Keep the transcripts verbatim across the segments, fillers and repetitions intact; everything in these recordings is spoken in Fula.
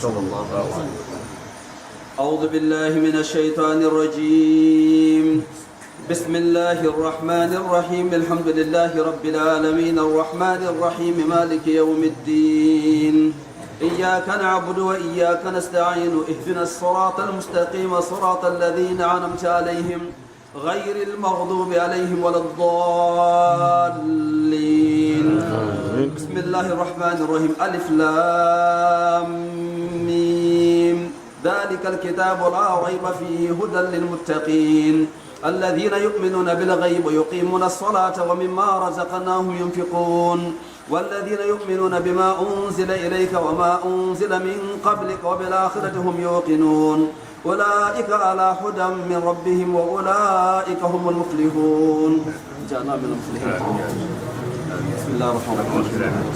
صلى الله عليه وسلم. أعوذ بالله من الشيطان الرجيم. بسم الله الرحمن الرحيم. الحمد لله رب العالمين. الرحمن الرحيم. مالك يوم الدين. إياك نعبد وإياك نستعين. اهدنا الصراط المستقيم. صراط الذين أنعمت عليهم غير المغضوب عليهم ولا الضالين. بسم الله الرحمن الرحيم. ألف لام ميم. ذلك الكتاب لا ريب فيه هدى للمتقين الذين يؤمنون بالغيب ويقيمون الصلاة ومما رزقناهم ينفقون والذين يؤمنون بما أنزل إليك وما أنزل من قبلك وبالآخرة هم يوقنون أولئك على هدى من ربهم وأولئك هم المفلحون. جعلنا من المفلحين. بسم الله الرحمن الرحيم.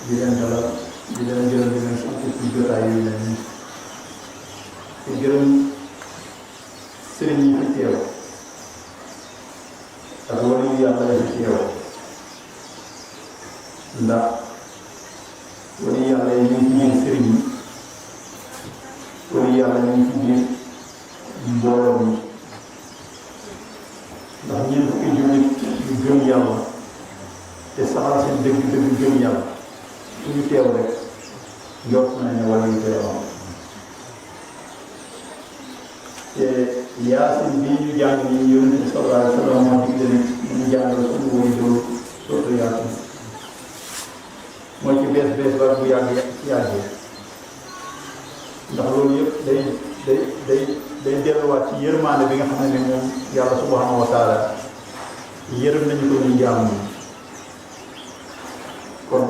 Di leen dalal, di leen gërëm, di leen sant ci jotaay yu mel nii. Di gërëm sëriñ yi fi teew ak wali Yàlla yi fi teew, ndax wali Yàlla yi ñu ngi ci biir sëriñ yi, wali Yàlla ñu ngi ci biir mbooloo mi. Ndax ñeent fukki junni yu gëm Yàlla te saxal seen dëgg-dëgg gëm Yàlla, fu ñu teew rek, njort nañ ne wala yu teew am. Te Yaasin bii ñu jàng nii, Yonent bi sallallahu alayhi wa sallam moo digle ne ñu jàngal suñu way jur surtout Yaasin. Mooy ci bees bees ba bu yàgg yàggee. Ndax loolu yëpp day day day day delluwaat ci yërmaande bi nga xam ne moom Yàlla subhanahu wa taala yërëm nañu ko ñu jàmm. Kon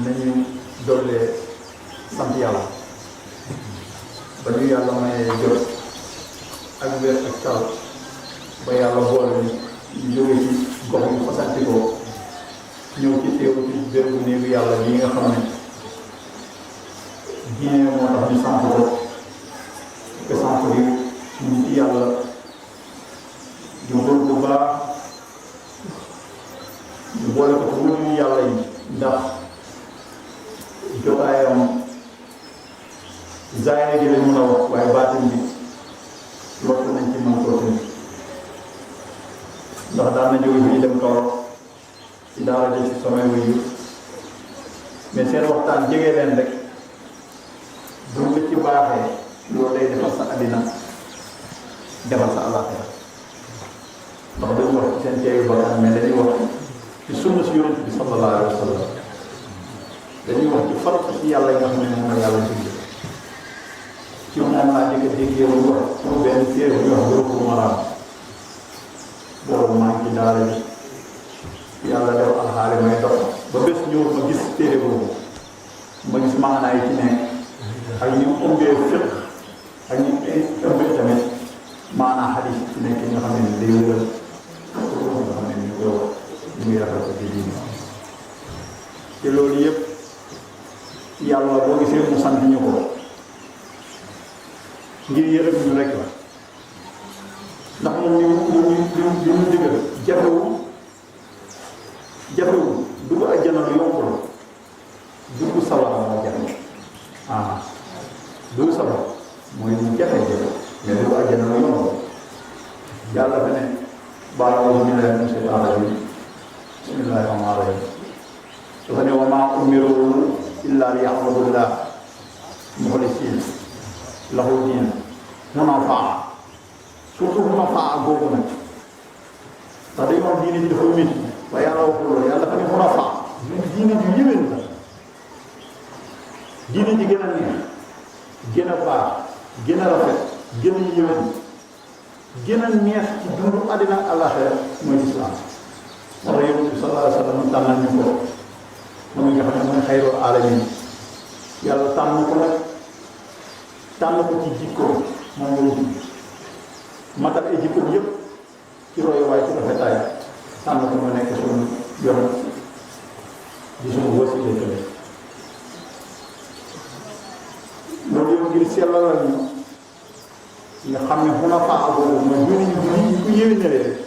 nañu dollee sant Yàlla ba ñu Yàlla mayee jot ak wér ak tal, ba Yàlla boole ñu jóge ci gox yu fasanti ko, ñëw ci teew ci bérébu néegu Yàlla yi nga xam ne diine moo tax ñu samp ko. Te samp gi ñu ci Yàlla ñu góor bu baax, ñu boole ko ci wóolu Yàlla yi, ndax jotaayam zaahir gi lañ mën a wax, waaye baatin bi lott nañ ci mën koo tënk. Ndax daan na jóge fii dem Kaolack ci daara ji ci samay wuyu, mais seen waxtaan jege leen rek, bu nga ci baaxee, loolu day defal sa àddina, defal sa àllaaxira. Ndax dañuy wax ci seen teeyu bakkan, mais dañuy wax ci sunna si Yonent bi sallallahu alayhi wa sallam. Dañuy wax ci farata si Yàlla yi nga xam ne moom la Yàlla digle. Moom laa jëkk a déggee mu wax pour benn téere bu ñuy wax Bulughul Maram. Boobu maa ngi ci daara ji. Yàlla def alxaali may dox ba bés ñëw ma gis téere boobu. Ma gis maanaa yi ci nekk ak ñu ëmbee fiq ak ñu ëmbee tamit maanaa xadis yi ci nekk, nga xam ne day wéral nga xam ne ñu ko ñu ngi rafet ci diine. Te loolu yëpp yàlla boo gisee mu sant ñu ko ngir yërëm ñu rek la. Ndax moom li mu li mu li mu li mu digal jafewul. Jafewul. Dugg àjjana lu yomb la. Dugg sawara moo jafe. Ah, dugg sawara mooy lu jafe-jafe, mais dugg àjjana lu yomb la. Yàlla dafa ne, baada auzu billahi min shaytan rajim, bismillahi rahmani rahim. Dafa ne, wa ma umiru illa li ya'budu llah muxlisina lahu din hunafaa. Surtout hunafaa googu nag, ndax dañuy wax diine ji dafa métti, waaye yàlla waxul loolu. Yàlla dafa ne hunafaa, ñu diine ju yéwén la. Diine ji gën a neex, gën a baax, gën a rafet, gën a yéwén, gën a neex ci dundu àddina ak àllaaxira mooy lislaam. Moo tax Yonent bi sallallaahu alayhi wa sallam tànnal ñu ko, moom nga xam ne mooy xayrul alamin. Yàlla tànn ko nag, tànn ko ci jikko, moom la wuti matal ay jikko yëpp ci royuwaay, ci rafetaay, tànn ko mu nekk suñu yoon di suñu wasila tamit. Loolu yëpp ngir sellalal ñu nga xam ne hunafaa boobu mooy julli ñu julli ñu ko yéwénalee rek.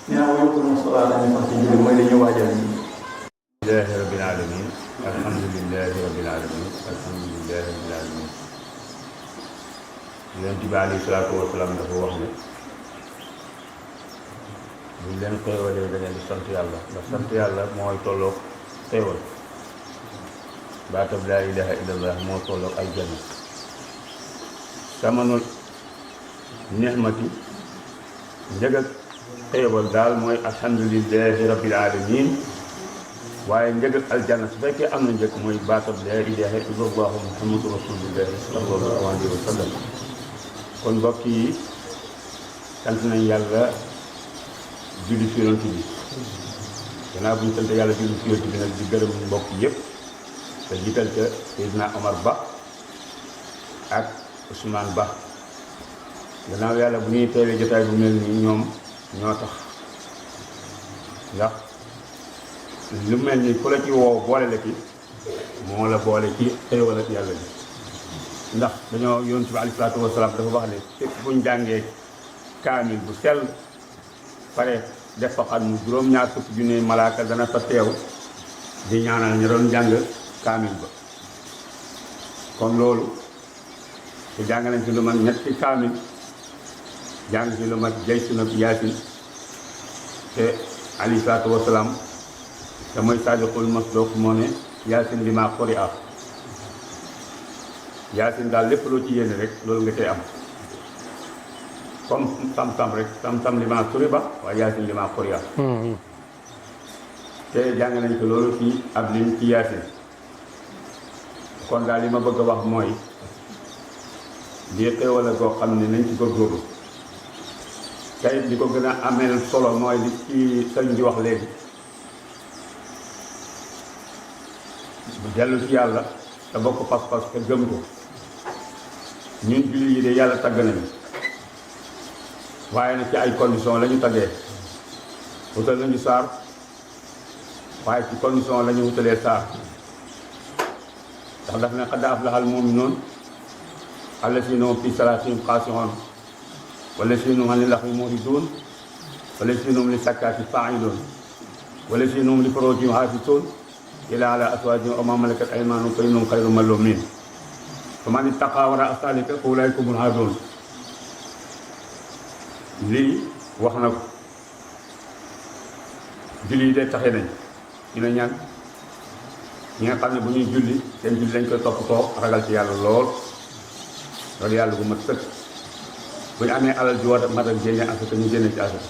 Nee na wa yuqiimu salaata, ñu sax ci julli mooy li ñu waajal ñu. Alhamdulillahi rabbil alamin. Alhamdulillahi rabbil alamin. Alhamdulillahi rabbil alamin. Yonent bi alayhi salaatu wa salaam dafa wax ne, bu leen xéewalee da ngeen di sant yàlla, ndax sant yàlla mooy tolloog xéewal. Baatab laa ilaha illallah moo tolloog aljanna. Samanul nixmati, njëg ak xéewal daal mooy alhamdulillahi rabbil alamin. Waaye njëg ak aljanna, su fekkee am na njëg, mooy baatab laa ilaha illallah muhammadu rasulillahi sallallahu alayhi wa sallam. Kon mbokk yi, sant nañ yàlla, julli ci yonent bi. Gannaaw bu ñu sant yàlla, julli ci yonent bi nag, di gërëm mbokk yépp, te jiital ca Seydina Omar Ba ak Ousmane Ba. Gannaaw yàlla, bu ñuy teewee jotaay bu mel nii, ñoom ñoo tax. Ndax lu mel ni ku la ci woo boole la ci, moo la boole ci xéewal ak yàlla bi. Ndax dañoo, yonent bi alayhi salaatu wa salaam dafa wax ne, fépp bu ñu jàngee kaamil bu sell, pare def fa xatmu, juróom-ñaar fukki junne malaaka dana fa teew di ñaanal ña doon jàng kaamil ba. Kon loolu, te jàng nañ ci lu mat ñetti kaamil, jàng ci lu mat Jaysun ak Yaasin, te alayhi salaatu wa salaam, te mooy Saadiqul Masduuq, moo ne, Yaasin lima quri'a. Yaasin daal, lépp loo ci yéene rek, loolu nga cay am. Comme tam-tam rek, tam-tam lima turiba, waaye Yaasin lima quri'a. Te jàng nañ ko loolu ci ab lim ci Yaasin. Kon daal, li ma bëgg a wax mooy, lii xéewal la goo xam ne nañ ci góorgóorlu. Tey li ko gën a ameel solo mooy li ci sëñ bi wax léegi. Dellu ci yàlla te bokk pas-pas te gëm ko. Ñun jullit yi de, yàlla tagg nañu, waaye nag ci ay condition la ñu taggee. Wutal nañu saar, waaye ci condition la ñu wutalee saar. Ndax daf ne, qad aflahal mu'minuun, allazina hum fi salaatihim xaashi'uun, wallazina hum anil laxwi mu'riduun, wallazina hum li zakaati faa'iluun, wallazina hum li furuujihim haafizuun, illa ala azwaajihim aw ma malakat aymaanuhum fa innahum xayru maluumiin. Faman ittaqa waraa zaalika fa ulaa'ika humul aaduun. Lii wax na ko. Julli yi de taxe nañ. Ñu ne ñan? Ñi nga xam ne bu ñuy julli, seen julli dañ koy toppatoo, ragal ci yàlla lool, ragal yàlla bu mat sëkk. Bu ñu amee alal ju war a mat ak génne asaka, ñu génne ci asaka.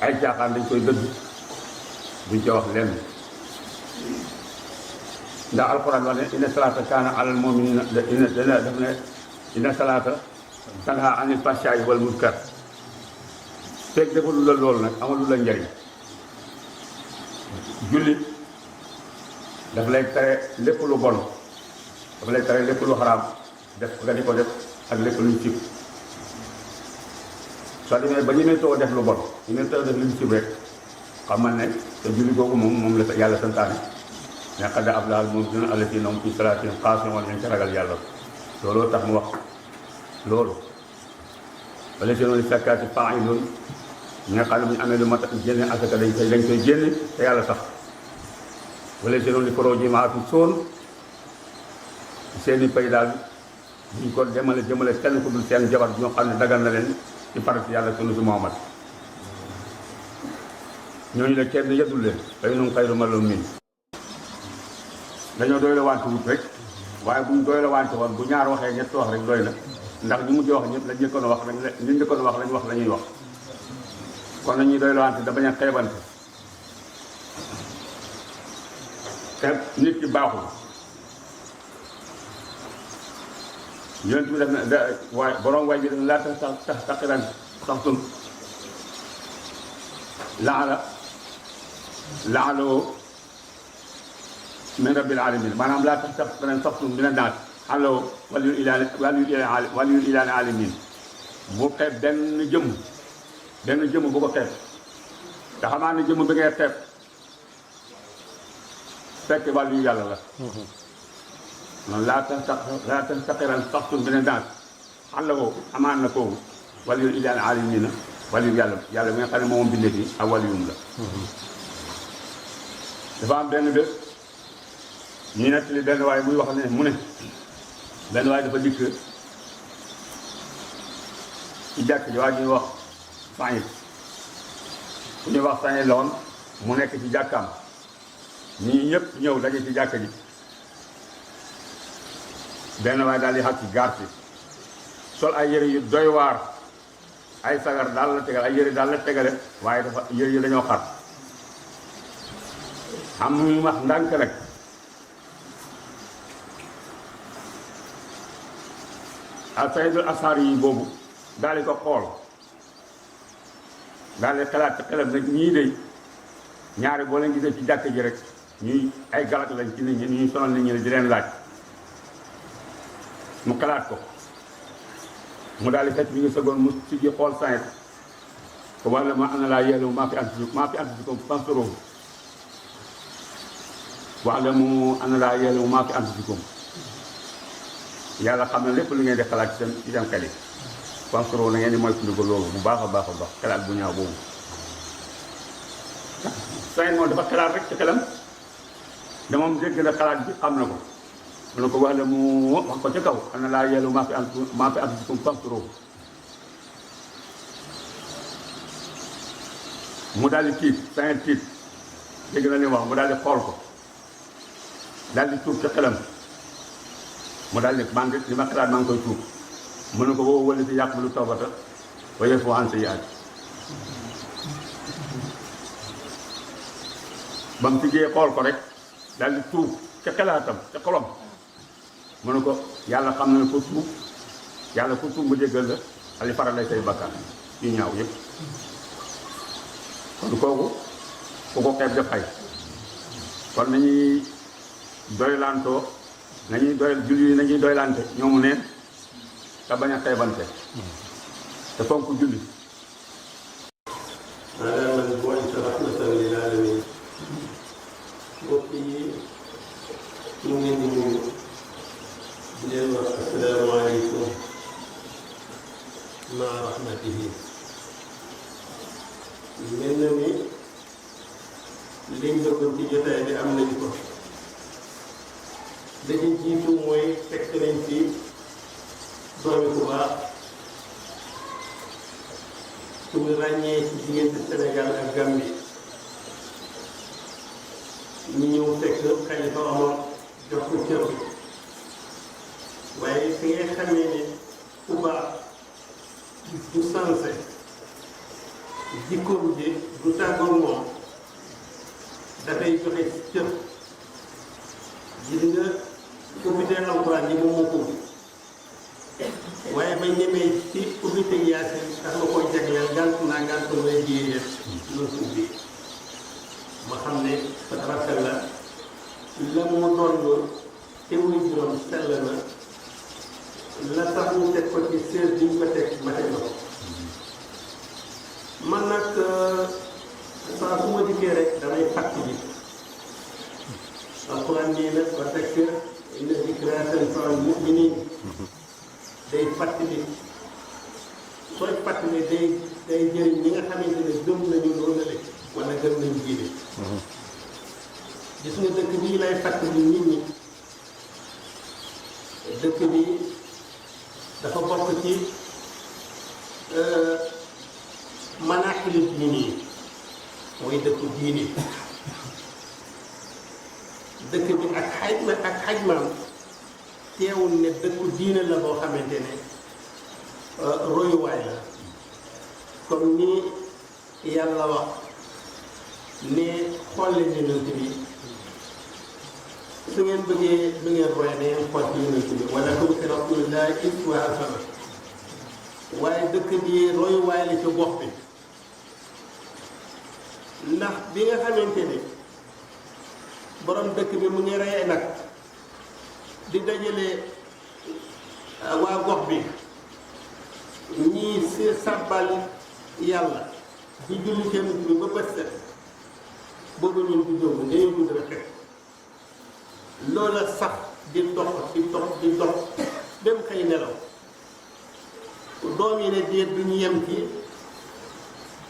Ay caaxaan dañ koy dëgg, duñ ca wax lenn. Ndax alquran wax ne, inna salaata kaana alal mu'minina, inna, dana def ne, inna salaata tanha anil fahshaai wal munkar. Fekk defalul la loolu nag, amalul la njariñ. Julli daf lay tere lépp lu bon, daf lay tere lépp lu xaraam, def nga di ko def, ak lépp luñ sib. Soo demee ba ñemee too def lu bon, ñemee too def luñ sib rek, xamal ne te julli googu moom, moom la sa yàlla santaane. Ne qad aflahal mu'minuuna allaziina hum fii salaatihim xaashi'uun, ña ca ragal yàlla. Looloo tax mu wax loolu. Wallaziina hum li zakaati faa'iluun, ñi nga xam ne bu ñu amee lu mat a génne asaka, dañ koy, dañ koy génne te yàlla tax. Wallaziina hum li furuujihim haafizuun, seeni pay daal duñ ko demale, jëmale kenn ku dul seen jabar, ñoo xam ne dagan na leen ci farat yàlla, sunna su Muhammad. Ñooñu la kenn yeddul leen, fa in hum xayru maluumiin. Dañoo doy la wante wut rek, waaye buñ doy la wante woon, bu ñaar waxee, ñett wax rek doy na, ndax ñu mujj wax ñëpp, la njëkkoon wax rek, la ñu njëkkoon wax lañ wax, la ñuy wax. Kon nañuy doy la wante, da bañ a xeebante. Te nit ki baaxul. Yonent bi def na, da, waaye borom way bi def na, laa tax, tax, tax, taqiran saxtun laala, laalahu min rabbil alamin. Maanaam, laa tax, tax, taqiran saxtun mina naas, laalahu waliyul ilaahi, waliyul ilaahi, waliyul ilaahi alamin. Bu xeeb benn jëmm, benn jëmm bu ko xeeb. Te xamaa ne jëmm bi ngay xeeb, fekk wàllu yu yàlla la. Noonu, laa tax, tax, laa tax, taqiran saxtun mina naas, laalahu, amaan na kooku, waliyul ilaahi alamina, waliyu yàlla, yàlla mi nga xam ne moom bindee fi ak waliyum la. Dafa am benn bés, ñu nettali benn waay muy wax ne, mu ne, benn waay dafa dikk ci jàkk ji, waa ji ñuy wax Saïd. Ku ñuy wax Saïd la woon, mu nekk ci jàkkaam. Ñii ñëpp ñëw daje ci jàkk ji. Benn waay daal di xat ci gaar si, sol ay yëre yu doy waar, ay sagar daal la tegal, ay yëre daal la tegale, waaye dafa, yëre yi dañoo xar. Am muy wax ndànk nag. Al Sayyidul Asari yi boobu daal di ko xool, daal di xalaat ci xelam nag, ñii de, ñaari boo leen gisee ci jàkk ji rek, ñuy ay galak lañ ci nit ñi, ñuy sonal nit ñi di leen laaj. Mu xalaat ko, mu daal di fekk bi nga sëggoon, mu siggi xool Saïd, ko, wa'lamu anna Llaaha ya'lamu maa fii anfusikum, maa fii anfusikum fansuruuhu. Wa'lamu anna Llaaha ya'lamu maa fii anfusikum. Yàlla xam na lépp lu ngeen di xalaat ci seen, ci seen xel yi. Fansuruuhu, na ngeen di moytandiku loolu bu baax a baax a baax, xalaat bu ñaaw boobu. Saïd moom dafa xalaat rek ci xelam, ne moom dégg na xalaat bi, xam na ko. Mu ne ko, wa'lamu, wax ko ca kaw, anna Llaaha ya'lamu maa fii anfu-, maa fii anfusikum fansuruuhu. Mu daal di tiit, Saïd tiit, dégg na li wax, mu daal di xool ko, daal di tuub ci xelam. Mu daal di, man de, li ma xalaat, maa ngi koy tuub. Mu ne ko, wa huwa llazii yaqbalu tawbata wa ya'fuu an sayyi'aat. Ba mu tijjee xool ko rek, daal di tuub ci xalaatam, ci xolam. Mu ne ko, yàlla xam na ne ko tuub, yàlla ku tuub mu jéggal la, ali faral lay say bakkaar yu ñaaw yépp. Kon kooku, ku ko xeeb def ay. Kon nañuy doylantoo, nañuy doy, julli yi nañuy doylante ñoomu neen, te bañ a xeebante, te fonk julli. على من بعث رحمة للعالمين. Mbokk yi, ñu ngi leen di nuyu, di leen wax assalaamu aleykum ma rahmatihi. Mel na ni liñ bëggoon ci jotaay bi am nañu ko. La ci jiitu mooy fekk nañ fi doomi ku baax, ku ñu ràññee ci diggante Sénégal ak Gambie. Ñu ñëw fekk Xalifa Omar, jox ko cër bi. Waaye fi ngay xamee ne ku baax du sanse, jikkoom ji du tàggoog moom, dafay joxe cër, Gis nga ubbite alquran ji moom moo ko ubbi. Waaye bañ demee ci ubbite yaasin tax na koo jagleel ngant naa ngant mooy jiyee noonu ko ubbi. Ma xam ne fa tabarakallah, la mu doon te muy juróom sell na. La tax ñu teg ko ci seet bi ñu ko teg mate na ko. Man nag saa su ma dikkee rek damay fàttali. Alquran nee na wa dakkir inna dikra tanfaul muminin. Day fàttali. Sooy fàttali day day jëriñ ñi nga xamante ne gëm nañu loolu la wala gëm nañu diine. Gis nga dëkk bii lay fàttali nit ñi. Dëkk bi dafa bokk ci manaaxilu diine yi. Mooy dëkku diine. Dëkk bi ak xayma ak xaymaam teewul ne dëkku diine la boo xamante ne royuwaay la. Comme ni yàlla wax ne xool leen yonent bi. Su ngeen bëggee lu ngeen roy ne ngeen xool ci yonent bi wala ko ci rasulullahi iswa hasana. Waaye dëkk bi royuwaay la ci gox bi. Ndax bi nga xamante ne borom dëkk bi mu ngi reyee nag di dajale waa gox bi, ñii si sàbbal yàlla di julli seen bi ba bët set. Boobu ñun du jóg dañuy dund rek. Loola sax di dox di dox di dox ba mu xëy nelaw. Doom yi ne déet, duñu yem ci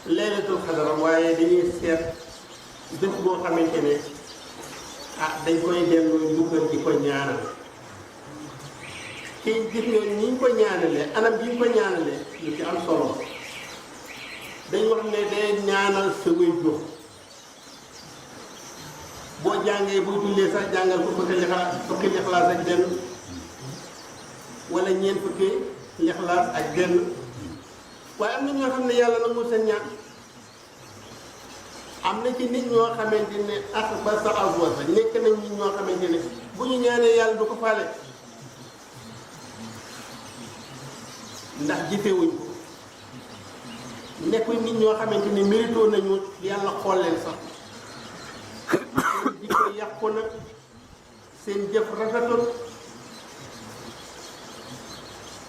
laylatul xadar waaye dañuy seet dëkk boo xamante ne ah dañ koy dellu njukkal di ko ñaanal. Ci gis nga ni ñu ko ñaanalee, anam bi ñu ko ñaanalee lu ci am solo. Dañ wax ne day ñaanal sa wéy jóg. Boo jàngee boo jullee sax jàngal ko fukki lixlaas fukki lixlaas ak benn wala ñeent fukki lixlaas ak benn. Waaye am na ñoo xam ne yàlla nangul seen ñaan. Am na ci nit ñoo xamante ne ak ba sa alfoosa nekk nañ nit ñoo xamante ne bu ñu ñaanee yàlla du ko faale. Ndax jëfewuñ ko. Nekkuñ nit ñoo xamante ne mérito nañu yàlla xool leen sax. Di ko yàqu na. Seen jëf rafetul.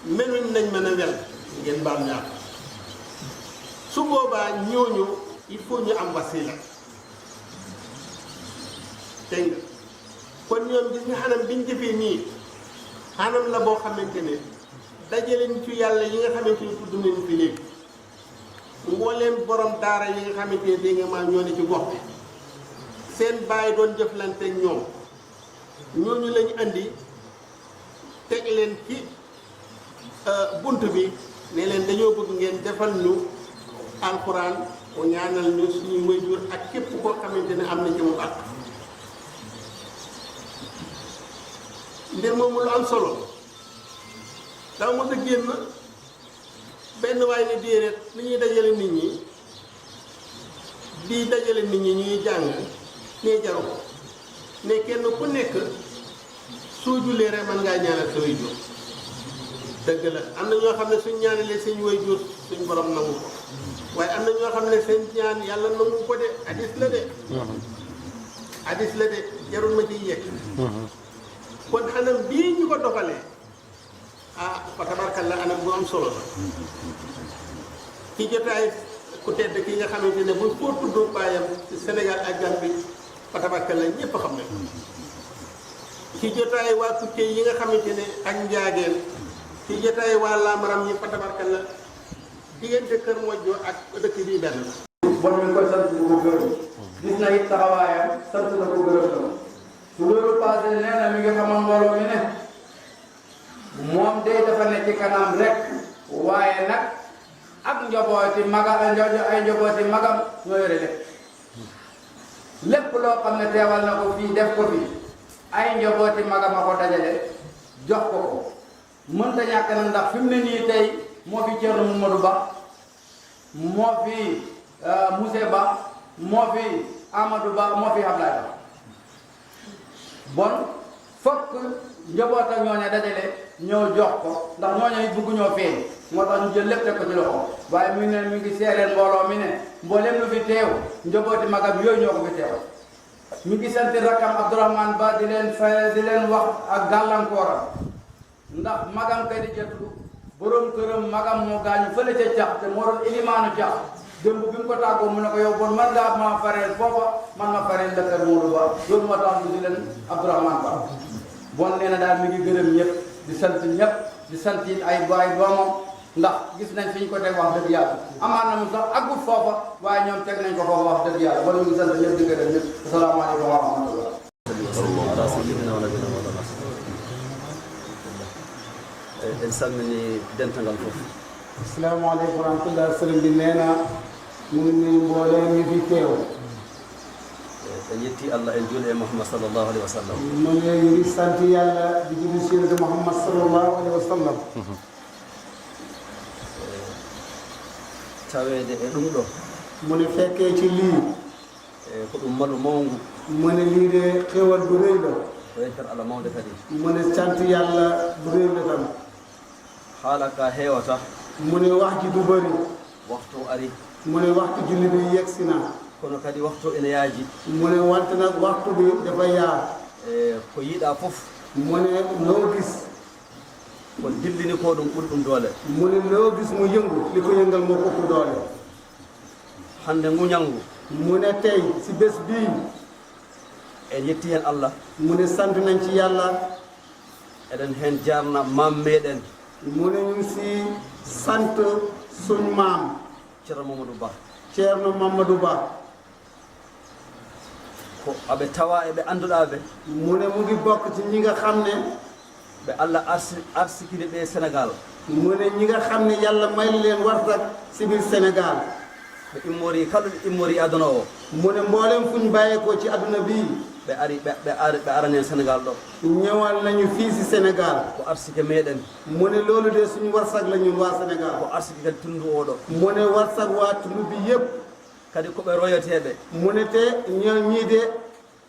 Meluñ nañ mën a wel. Ngeen baal ñaar. Su boobaa ñooñu il faut ñu am wasila. Dégg nga? Kon ñoom gis nga xanam biñ jëfee nii xanam la boo xamante ne dajale nitu yàlla yi nga xamante ne tudd nañ fi léegi. Mbooleem borom daara yi nga xamante ne dégg nga maa ñoo ne ci gox bi seen baay doon jëflanteeg ñoom. Ñooñu lañu andi teg leen ci bunt bi ne leen dañoo bëgg ngeen defal ñu alxuraan mu ñaanal ñu suñuy wayjur ak képp koo xamante ne am na ci mu ak mbir moomu lu am solo. Dama mos a génn benn waay ne déedéet li ñuy dajale nit ñi di dajale nit ñi ñuy jàng ne jaru ko. Ne kenn ku nekk soo jullee rek mën ngaa ñaanal sa wayjur. Dëgg la, am na ñoo xam ne suñ ñaanalee suñ wayjur suñ borom nangu ko. Waaye am na ñoo xam ne seen ñaan yàlla nangu ko de. Hadis la de. Hadis la de. Jarul ma ciy yegg. Kon xanam bii ñu ko doxalee ah fa tabarkalla anam bu am solo la. Ci jotaay ku tedd ki nga xamante ne bu foo tudd baayam ci Sénégal ak Gambie fa tabarkalla ñëpp xam ne. Ci jotaay waa Kuccee yi nga xamante ne ak Njaageen ci jotaay waa Laamaram ñi fa tabarkalla diggante Kër Mojjo ak dëkk bii benn la. Bon mi ngi koy sant bu ko gërëm. Gis na it taxawaayam, sant na ko, gërëm na ko. Su loolu passé nee na mi ngi xamal mbooloo mi ne moom day dafa ne ci kanam rek. Waaye nag ak njabooti maga ay njo- ay njabooti magam ñoo yore lépp. Lépp loo xam ne teewal na ko fii def ko fii ay njabooti magam a ko dajale jox ko ko. Mënta ñàkk nag ndax fi mu ne nii tey moo fi Thierno Mamadou Ba, moo fi Mousse Ba, moo fi Amadou Ba, moo fi Ablaye Ba. Bon, Fokk njabootam ñooña dajale ñëw jox ko, ndax ñooña it bëgg ñoo feeñ. Moo tax ñu jël lépp teg ko ci loxo. Waaye mi ne, mi ngi seereel mbooloo mi ne mboolem lu fi teew, njabooti magam yooyu ñoo ko fi teewal. Mi ngi sant rakkam Abdourahmane Ba, di leen fay, di leen wax ak gàllankooram, ndax magam Kadijatu, borom këram, magam moo gaañu fële ca Cax, te moo doon ilimaanu Cax. Démb bi mu ko tàggoo, mu ne ko, "Yow bon, man ngaa ma fareel foofa, man ma fareel la kër Modou Ba." Loolu moo tax ñu di leen Abdourahmane Ba. Bon, nee na daal mi ngi gërëm ñëpp, di sant ñëpp, di sant it ay baay doomam, ndax gis nañ fi ñu ko teg, wax dëgg Yàlla. Amaan na mu sax agut foofa, waaye ñoom teg nañ ko foofa, wax dëgg Yàlla. Bon, ñu ngi sant ñëpp, di gërëm ñëpp. Asalaamaaleykum wa rahmatullah. Ala sayyidina wa nabiyina Muhammad. Eh, en salmini dental ngal fof. Asalaamaaleykum wa rahmatullah. Sëriñ bi nee na mu ngi nuyu mboolem ñi fi teew. Eh, en yetti Allah, en juuli e Muhammad sallallahu alayhi wa sallam. Mu ne ñu ngi sant Yàlla di julli ci Yonent Muhammad sallallahu alayhi wa sallam. Eh, taweede e ɗum ɗo. Mu ne fekkee ci lii. E ko ɗum malu mawngu. Mu ne lii de xéewal bu rëy la. Ko yettere Allah mawnde kadi. Mu ne sant Yàlla bu rëy la tam. Haala ka heewata. Mu ne wax ji du bëri. Waxtu o ari. Mu ne waxtu julli bi yegsi na. Kono kadi waxtu ene yaaji. Mu ne wante nag waxtu bi dafa yaa. E ko yiɗaa fof. Mu ne loo gis. Ko dillini ko ɗum ɓuri ɗum doole. Mu ne loo gis mu yëngu, li ko yëngal moo ko ëpp doole. Hannde ngu ñalngu. Mu ne tey si bés bii. En yetti heen Allah. Mu ne sant nañ ci Yàlla. Eɗen heen jaarna maam meɗen. Mu ne ñu ngi si sant suñ maam. Ceerno Mamadou Ba. Ceerno Mamadou Ba. Ko aɓe tawa e ɓe annduɗaa ɓe. Mu ne mu ngi bokk ci ñi nga xam ne. Ɓe Allah arsi-, arsikini ɓe Sénégal. Mu ne ñi nga xam ne Yàlla may leen warsak si biir Sénégal. Ɓe immori, kala ɓe immori aduna o. Mu ne mboolem fu ñu bàyyeekoo ci àdduna bi. Ɓe ari, ɓe, ɓe ari, ɓe arani en Sénégal ɗo. Ñëwal nañu fii si Sénégal. Ko arsike meɗen. Mu ne loolu de suñu warsak la ñun waa Sénégal. Ko arsike kadi tunndu o ɗo. Mu ne warsak waa tund bi yépp. Kadi ko ɓe royateeɓe. Mu ne te ñoo ñii de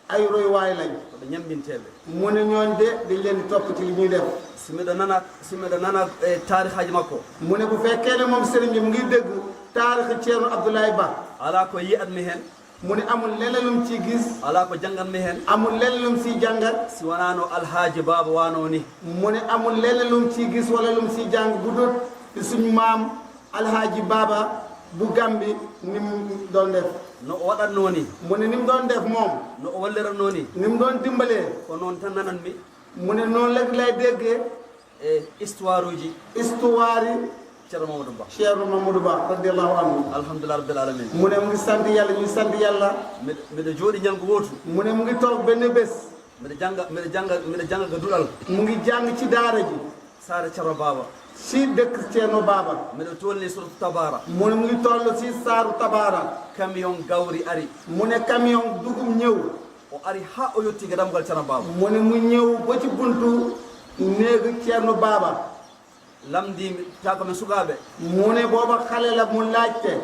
ay roywaay lañ. Ko ɓe ñamminteeɓe. Mu ne ñooñ de dañ leen di topp ci li ñuy def. Si miɗo nana, si miɗo nana e taarixaaji makko. Mu ne bu fekkee ne moom sëriñ bi mu ngi dégg taarix Ceerno Abdoulaye Ba. Alaa ko yi'atmi heen. Mu ne amul lenn lum ciy gis. Alaa ko janngatmi heen. Amul lenn lum siy jàngat. Si wonaa no Alhaaji Baaba waanoo ni. Mu ne amul lenn lum ciy gis wala lum siy jàng bu dut di suñu maam Alhaaji Baaba bu Gambi ni mu doon def. No o waɗatnoo ni. Mu ne ni mu doon def moom. No o walliratnoo ni. Ni mu doon dimbalee. Ko noon tan nananmi. Mu ne noonu rek lay déggee. E histoire uji. Histoire yi. Ceerno Mamadou Ba. Ceerno Mamadou Ba, radiyallahu anhu. Alhamdulillah rabbil alamin. Mu ne mu ngi sant Yàlla, ñuy sant Yàlla. Mbiɗa, mbiɗa jooɗi ñalngu wootu. Mu ne mu ngi toog benn bés. Mbiɗa jannga, mbiɗa jannga, mbiɗa jannga ga duɗal. Mu ngi jàng ci daara ji. Saare Ceerno Baaba. Si dëkk Ceerno Baaba. Mbiɗa tolni suratu Tabaara. Mu ne mu ngi toll si saaru Tabaara. Camion gawri ari. Mu ne camion dugub ñëw. O ari haa o yotti ga dammugal Ceerno Baaba. Mu ne mu ñëw ba ci buntu néegu Ceerno Baaba. Lamndii mi, tawa ko men sukaaɓe. Mu ne booba xale la mu laajte.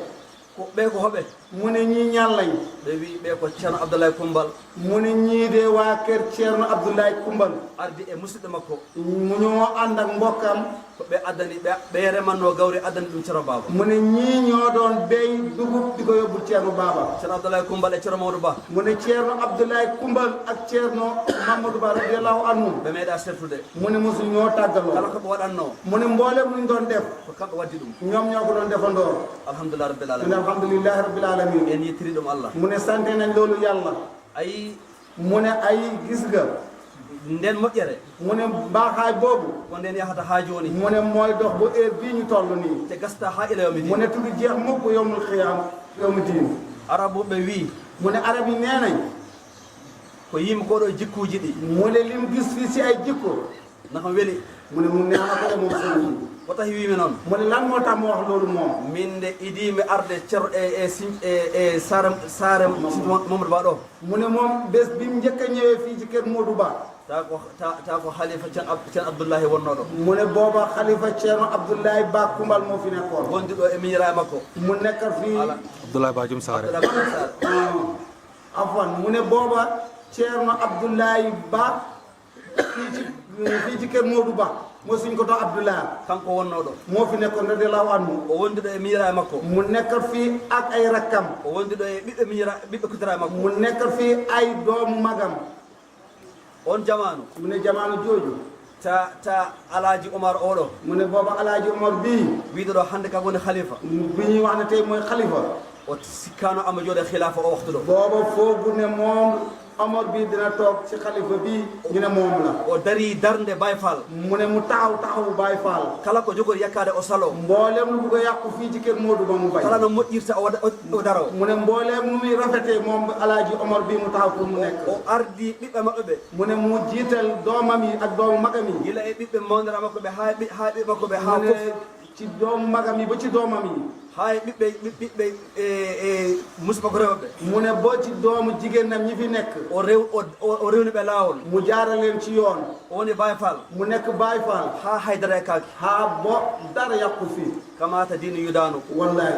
Ko ɓee ko hoɓe? Mu ne ñii ñan lañ? Ɓe wii ɓee ko Ceerno Abdoulaye Kumbal. Mu ne ñii de waa kër Ceerno Abdoulaye Kumbal. Ardi e musidɓe makko. Mu ñoo ànd ak mbokkam. Ko ɓe addani, ɓe, ɓe remannoo gawri addani ɗum Ceerno Baaba. Mu ne ñii ñoo doon béy dugub di ko yóbbul Ceerno Baaba. Ceerno Abdoulaye Kumbal e Ceerno Mamadou Ba. Mu ne Ceerno Abdoulaye Kumbal ak Ceerno Mamadou Ba radiyallahu anhu. Ɓe meeɗaa sertude. Mu ne mosu ñoo tàggaloo. Kala ko ɓe waɗatnoo. Mu ne mboolem luñ doon def. Ko kamɓe waddi ɗum. Ñoom ñoo ko doon defandoo. Alhamdulillah rabbil alamin. Mu ne alhamdulillahi rabbil alamin. En yettiri ɗum Allah. Mu ne sante nañ loolu Yàlla. Ayi. Mu ne ay gis nga. Nden moƴƴere. Mu ne mbaaxaay boobu. Ko nden yahata haa jooni. Mu ne mooy dox ba heure bii ñu toll nii. Te gasta haa ila yawmi din. Mu ne tudd jeex mukk yawmul xiyaam, yawmi diin. Arabuɓe wii. Mu ne arab yi nee nañ. Ko yimi ko ɗo jikkuuji ɗi. Mu ne lim gis fii si ay jikko. Naka weli. Mu ne mu neex na ko de moom sëriñ bi. Ko tax wiimi noon. Mu ne lan moo tax mu wax loolu moom. Min de idiimi arde cer-, e, e, sim-, e, e saare, saare Mamadou Ba ɗo. Mu ne moom bés bi mu njëkk a ñëwee fii ci kër Modou Ba. Ta ko, ta, ta ko Xalifa Ceerno Ab-, Ceerno Abdullahi wonnoo ɗo. Mu ne booba Xalifa Ceerno Abdullahi Ba Kumbal moo fi nekkoon. Wondi ɗo e miñiraaɓe makko. Mu nekk fii. Ala. Abdoulaye Ba Jum Saare. Abdoulaye Ba Jum Saare. Ah, afwan, mu ne booba Ceerno Abdullahi Ba Fii ci, fii ci kër Modou Ba, moo suñ ko to Abdoulaye. Kanko wonnoo ɗo. Moo fi nekkoon, radiyallahu anhu. O wondi ɗo e miñiraaɓe makko. Mu nekk fii ak ay rakkam. O wondi ɗo e ɓiɓɓe miñira-, ɓiɓɓe kutiraaɓe makko. Mu nekk fii ay doomu magam. On jamaanu. Mu ne jamaanu jooju. Ta, ta Alaaji Omar oɗo. Mu ne booba Alaaji Omar bii. Wiiɗo ɗo hannde ka woni khalifa. Bi ñuy wax ne tey mooy xalifa. O sikkaano ama jooɗe khilaafa o waxtu ɗo. Booba foogu ne moom Omar bii dina toog ci xalifa bii, ñu ne moom la. O dari darnde Baay Faal. Mu ne mu taxaw taxawu Baay Faal. Kala ko jogori yakkaade o salo. Mboolem lu bugg a yàqu fii ci kër Modou Ba mu bay. Kala no moƴƴirta o waɗa, o, o daro. Mu ne mboolem nu muy rafetee moom Alaaji Omar bii mu taxaw pour mu nekk. O ardi ɓiɓɓe maɓɓe ɓe. Mu ne mu jiital doomam yi ak doomu magam yi. Gila e ɓiɓɓe mawnira makko ɓe haa ɓi-, haa ɓiɓɓe makko ɓe haa. Mu ne fof. Ci doomu magam yi ba ci doomam yi. Haa e ɓiɓɓe, ɓiɓ-, ɓiɓɓe, e, e, musiba ko rewɓe. Mu ne ba ci doomu jigéenam ñi fi nekk. O rew-, o, o, o rewni ɓe laawol. Mu jaara leen ci yoon. O woni Baay Faal. Mu nekk Baay Faal. Haa haydara e kaaki. Haa bo dara yàqu fii. Kamaata diini yudaanu. Wallaay.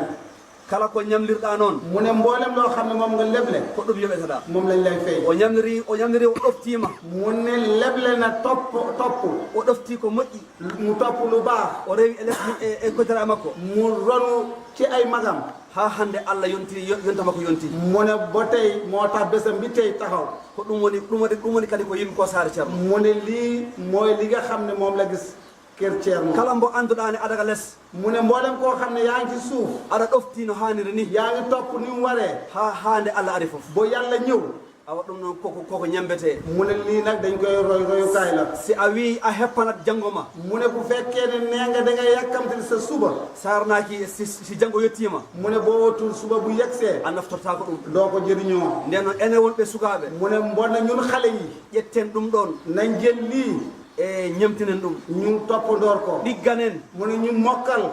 Kala ko ñamlirɗaa noon. Mu ne mboolem loo xam ne moom nga leble. Ko ɗum yoɓeteɗaa. Moom lañ lay fay. O ñamliri, o ñamliri, o ɗoftiima. Mu ne leble na topp, topp. O ɗoftii ko moƴƴi. Mu topp lu baax. O rewi e les e, e koddara makko. Mu ronu ci ay magam. Haa hannde Allah yonti, yo-, yonta makko yonti. Mu ne ba tey moo tax bésam bi tey taxaw. Ko ɗum woni, ɗum woni, ɗum woni kadi ko yimmi ko saare Ceerno. Mu ne lii mooy li nga xam ne moom la gis kër Ceerno. Kala mbo annduɗaa ne aɗa ka les. Mu ne mboolem koo xam ne yaa ngi ci suuf. Aɗa ɗofti no haaniri ni. Yaa ngi topp ni mu waree. Haa, haa nde Allah ari fof. Bo Yàlla ñëw. Awa ɗum noon koko, koko ñambetee. Mu ne lii nag dañ koy roy, royukaay la. Si a wii a heppanat janngo ma. Mu ne bu fekkee ne nee nga da ngay yàkkamti sa suba. Saarnaaki si, si janngo yettiima. Mu ne boo wattul suba bu yegsee. A naftortaako ɗum. Doo ko jëriñoo. Ndeen noon enen wonɓe sukaaɓe. Mu ne mbon na ñun xale yi. Ƴetten ɗum ɗoon. Nañ jël lii. E ñemtinen ɗum. Ñu toppandoor ko. Ɗigganen. Mu ne ñu mokkal.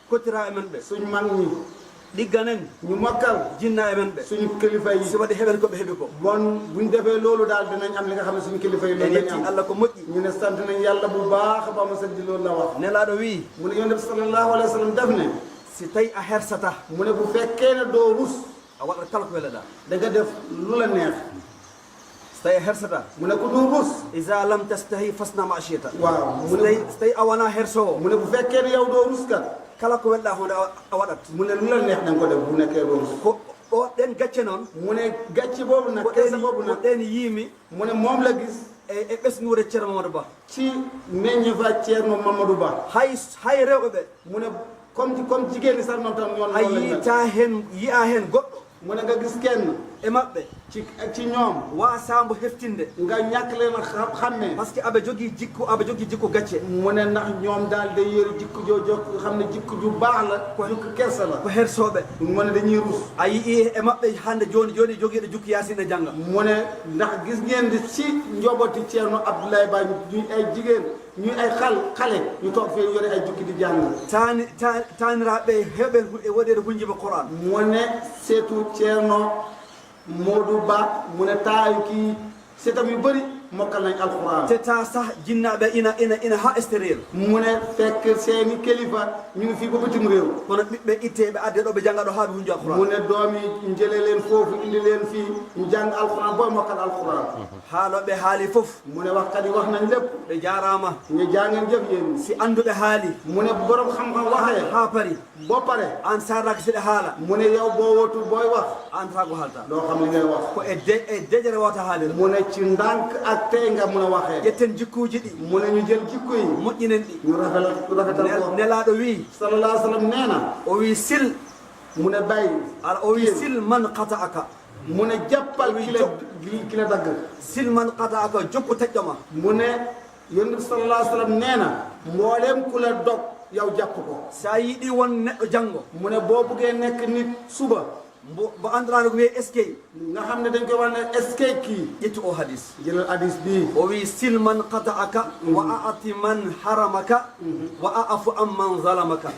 Kotiraaɓe men ɓe. Suñ mag ñi. Ɗigganen. Ñu mokkal. Jinnaaɓe men ɓe. Suñu kilifa yi. Si waɗi heɓen ko ɓe heɓi ko. Bon, buñ defee loolu daal dinañ am li nga xam ne suñu kilifa yi loolu lañ am. En yetti Allah ko moƴƴi. Ñu ne sant nañ Yàlla bu baax ba mu sëñ di loolu la wax. Nelaaɗo wii. Mu ne Yonent bi sallallahu alayhi wa sallam def ne. Si tawi a hersata. Mu ne bu fekkee ne doo rus. A waɗat kala ko weleɗaa. Da nga def lu la neex. Si tawi a hersata. Mu ne ku dul rus. Iza lam tastahi fasna ma shi'ta. Waaw, mu ne si tawi, si tawi a wonaa hersoowo. Mu ne bu fekkee ne yow doo rus kat. Kala ko weleɗaa hoonde a, a waɗat. Mu ne lu la neex da nga ko def bu nekkee doo rus. Ko ɗo ɗen gacce noon. Mu ne gacce boobu nag, ko kersa ɗen, boobu nag. Ko ɗen yiimi. Mu ne moom la gis. E, e ɓesnguure Ceerno Mamadou Ba. Ci meññeefa Ceerno Mamadou Ba. Hay, hay rewɓe ɓe. Mu ne comme, comme jigéen ñi sax noonu tam ñoom. A noonu lañ mel. Yiita heen, yiya heen goɗɗo. Mu ne nga gis kenn. E maɓɓe. Ci, ci ñoom. Waasaa mbo heftinde. Nga ñàkk leen a xam-, xàmmee. Parce que aɓe jogii jikku, aɓe jogii jikku gacce. Mu ne ndax ñoom daal day yore jikku joo, joo xam ne jikku ju baax la. Ko jikku kersa la. Ko hersooɓe. Mu ne dañuy rus. A yii e maɓɓe hannde jooni jooni jogiiɗo jukki Yaasin e jannga. Mu ne ndax gis ngeen di ci njobooti Ceerno Abdoulaye Ba ñuy ay jigéen, ñuy ay xal-, xale, ñu toog fii yore ay jukki di jàng. Taani-, ta-, taaniraaɓe heewɓe hu-, e woɗeede hunjiba Qur'an. Mu ne seetu Ceerno Modou Ba, mu ne taayu kii seetam yu bëri mokkal nañ Alqur'an. Te taa sax jinnaaɓe ina, ina, ina haa extérieur. Mu ne fekk seeni kilifa ñu ngi fii ba bitim réew. Kono ɓiɓɓe ittee ɓe addee ɗo ɓe jannga ɗo haa ɓe hunju Alqur'an. Mu ne doom yi njëlee leen foofu, indi leen fii, ñu jàng Alqur'an booy mokkal Alqur'an. Haalooɓe haali fof. Mu ne wax kat yi wax nañ lépp. Ɓe jaaraama. Ñu jàngeen jëf yéen. Si annduɓe haali. Mu ne borom xam-xam waxee. Haa pari. Boo pare. Aan saarnaaki si ɗe haala. Mu ne yow boo wootul booy wax. Aan taa ko haalta. Doo xam li ngay wax. Ko e de-, e deƴere wota haalira. Mu ne ci ndànk ak tey nga mun a waxee. Ƴetten jikkuuji ɗi. Mu ne ñu jël jikko yi. Moƴƴinen ɗi. Ñu rafetal, rafetal ko. Nel-, Nelaaɗo wii. Sallallahu alayhi wa sallam nee na. O wii sil. Mu ne bàyyi. Ala o wii sil man qata'aka. Mu ne jàppal ki la, ki la dagg. Sil man qata'aka, jokku taƴɗo ma. Mu ne Yonent bi sallallahu alayhi wa sallam nee na, mbooleem ku la dog, yow jàpp ko. Sa yiɗi won neɗɗo janngo. Mu ne boo buggee nekk nit suba. Mbo, mbo annduɗaa ko wiyee eskey. Nga xam ne dañ koy wax ne eskey kii. Ƴettu o hadis. Jëlal hadis bii. O wii, sil man qata'aka, wa a'ti man haramaka, wa a'fu an man zalamaka.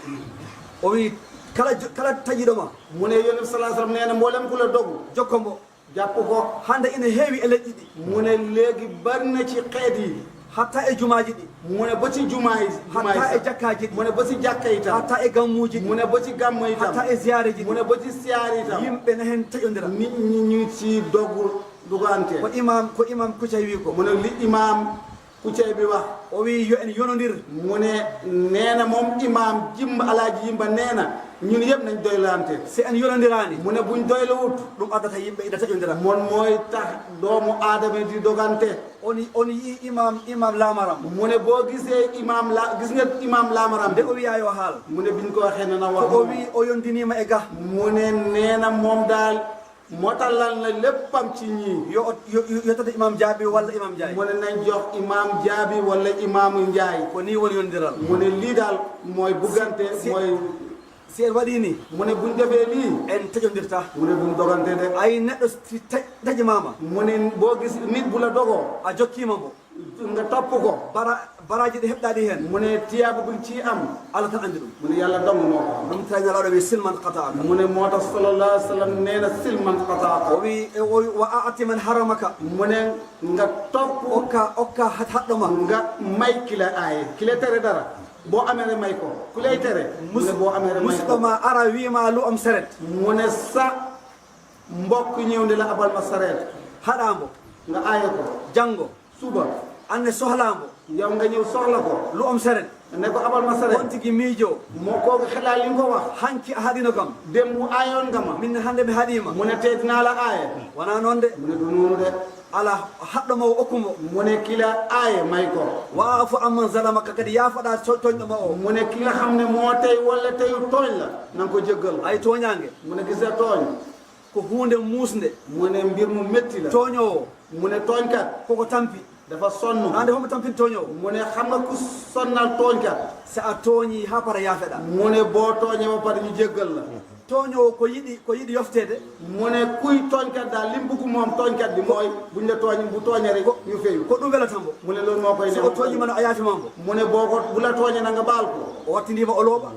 O wii, kala jo-, kala taƴiiɗo ma. Mu ne Yonent bi sallallahu alayhi wa sallam nee na, mbooleem ku la dogu. Jokko mbo. Jàpp ko. Hannde ina heewi e leƴƴi ɗi. Mu ne léegi bari na ci xeet yi. Hatta e jumaaji ɗi. Mu ne ba ci jumaa yi, jumaa yi sax. Hatta e jakkaaji ɗi. Mu ne ba ci jàkka yi tam. Hatta e gammuuji ɗi. Mu ne ba ci gàmmu yi tam. Hatta e ziyaare ji ɗi. Mu ne ba ci siyaar yi tam. Yimɓe ne heen taƴondira. Nit ñi ñu ci dogu dugante. Ko imaam, ko imaam Kucay wii ko. Mu ne li imaam Kucay bi wax. O wi yo en yonondir. Mu ne nee na moom imaam Jimba, Alaaji Jimba nee na ñun yëpp nañ doylante. Si en yonondiraani. Mu ne buñ doylawut. Ɗum addata yimɓe ina taƴondira. Moom mooy tax doomu aadama di dogante. On, on yii imaam, imaam Laamaram. Mu ne boo gisee imaam la gis nga imaam Laamaram. Nde o wiyaa yo haal. Mu ne biñ ko waxee ne na wax. Ko o moom. Wi o yondiniima e ga. Mu ne nee na moom daal. Moo tax lan la léppam ci ñii. Yo, yo, yo tata imaam Jaabi walla imaam Njaay. Mu ne nañ jox imaam Jaabi walla imaamu Njaay. Ko nii woni yondiral. Mu ne lii daal mooy buggante. Si, si, mooy. Si en waɗii nii. Mu ne buñ defee lii. En taƴondirta. Mu ne buñ dogante de. Ay neɗɗo si ta- taƴimaama. Mu ne boo gis nit bu la dogoo. A jokkiima mbo. Nga topp ko. Bara, baraaji ɗi heɓɗaa ɗi heen. Mu ne tiyaabu buñ ci am. Alla tan anndi ɗum. Mu ne Yàlla dong moo ko xam. Ɗum tawi Nelaaɗo wi silman qataaka. Mu ne moo tax sallallahu alayhi wa sallam nee na silman qataaka. O wi, o wi wa aati man haramaka. Mu ne nga topp. Okka, okka hat-, haɗɗo ma. Nga may ki la aaye, ki la tere dara. Boo amee rek may ko. Ku lay tere. Mu ne boo amee rek may ko. Musidɗo ma ara wi ma lu am seret. Mu ne sa mbokk ñëw ne la abal ma sareet. Haɗaa mbo. Nga aaye ko. Janngo. Suba. An ne sohlaa mbo. Yow nga ñëw soxla ko. Lu am seret. Ne ko abal ma sareet. On tigi miijoo. Moo kooku xelal li nga ko wax. Hanki a haɗino kam. Démb aayoon nga ma. Min ne hannde mi haɗiima. Mu ne tey dinaa la aaye. Wonaa noon de. Mu ne du noonu de. Ala haɗɗo ma o okku mbo. Mu ne ki la aaye may ko. Wa aafu amman zalamaka, kadi yaafoɗaa to-, tooñɗo ma o. Mu ne ki nga xam ne moo tey walla teyu tooñ la, na nga ko jéggal. Ay tooñaange. Mu ne gis nga tooñ. Ko huunde muusnde. Mu ne mbir mu métti la. Tooñoowo. Mu ne tooñkat. Koko tampi. Dafa sonn. Hannde homo tampin tooñoowo. Mu ne xam nga ku sonnal tooñkat. Si a tooñii haa para yaafeɗaa. Mu ne boo tooñee ba pare ñu jéggal la. Tooñoowo ko yiɗi, ko yiɗi yofteede. Mu ne kuy tooñkat daal li mu bugg moom tooñkat bi mooy buñ la tooñ bu tooñee rek ñu feyu. Ko ɗum welata mbo. Mu ne loolu moo koy neex. Si o tooñii ma no a yaafi ma mbo. Mu ne boo ko bu la tooñee na nga baal ko. O wattindiima o looɓa.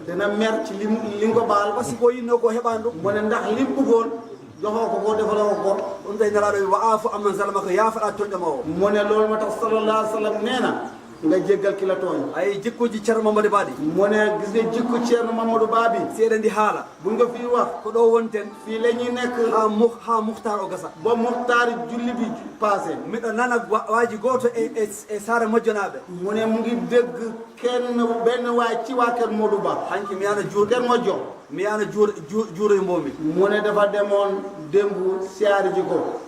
Dana mer ci li mu li nga ko baal. Parce que o yinnoo ko heɓaani ɗum. Mu ne ndax li mu bëggoon joxoo ko ko defaloo ko ko. Ɗum tawi Nelaaɗo wi wa aafu amman zalamaka, yaafoɗaa tooñɗo ma o. Mu ne loolu moo tax sallallahu alayhi wa sallam nee na nga jéggal ki la tooñ. Ay jikkuuji Ceerno Mamadu Ba ɗi. Mu ne gis nga jikko Ceerno Mamadu Ba bi. Si eɗen ndi haala. Buñ ko fii wax. Ko ɗo wonten. Fii la ñuy nekk. Haa mu-, haa Muxtaar o gasa. Ba Muxtaar julli bi passé. Miɗo nana wa-, waaji gooto e, e, e saare Mojjonaaɓe. Mu ne mu ngi dégg kenn benn waay ci waa Kër Modou Ba. Hanki mi yana juur-, Kër Mojjo. Mi yana juur-, juur-, juuroy mbo mi. Mu ne dafa demoon démb siyaare ji ko.